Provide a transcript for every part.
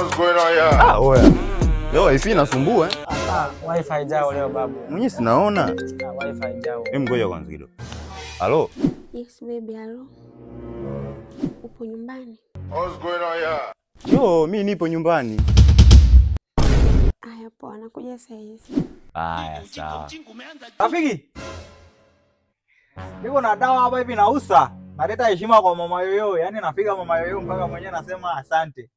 What's going on here? Ah, oya. Leo wifi inasumbua, eh? Ah, wifi jao leo, babu. Mwenyewe sinaona. Ah, wifi jao. Hebu ngoja kwanza kidogo. Halo? Yes baby, halo. Upo nyumbani? What's going on here? Yo, mi nipo nyumbani. Aya, poa, nakuja saa hizi. Haya, sawa. Rafiki, niko na dawa hapa hivi nausa. Naleta heshima kwa mama yoyo, yaani napiga mama yoyo mpaka mwenyewe nasema asante.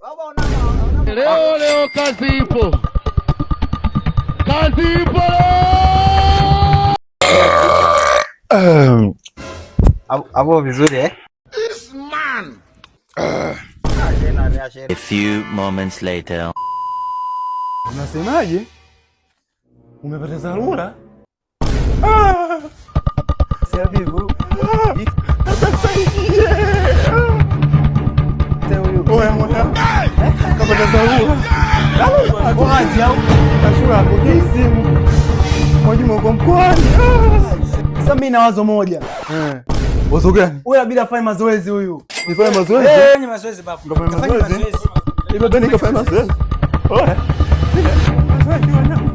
Baba, Leo leo kazi ipo, kazi ipo leo. Hapo vizuri, eh? This man. Ashena, ashena. A few moments later. Unasemaje? Umepata dharura? Ah! Siabivu. Sasa Oya mwana. Kapata dharura. Waje au? Ashura apokee simu. Mwajuma uko mkoani. Ah! Sasa mimi na wazo moja. Eh. Wazo gani? Huyu inabidi afanye mazoezi huyu. Nifanye mazoezi? Eh, fanye mazoezi, babu. Ngafanye Kafanye mazoezi? mazoezi. Iko tena nikafanya mazoezi. Oya. Mazoezi wanangu.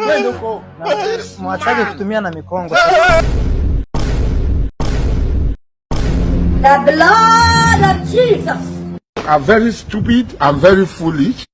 Nenda huko. Mwachake kutumia na mikongo. The blood of Jesus. I'm very stupid. I'm very foolish.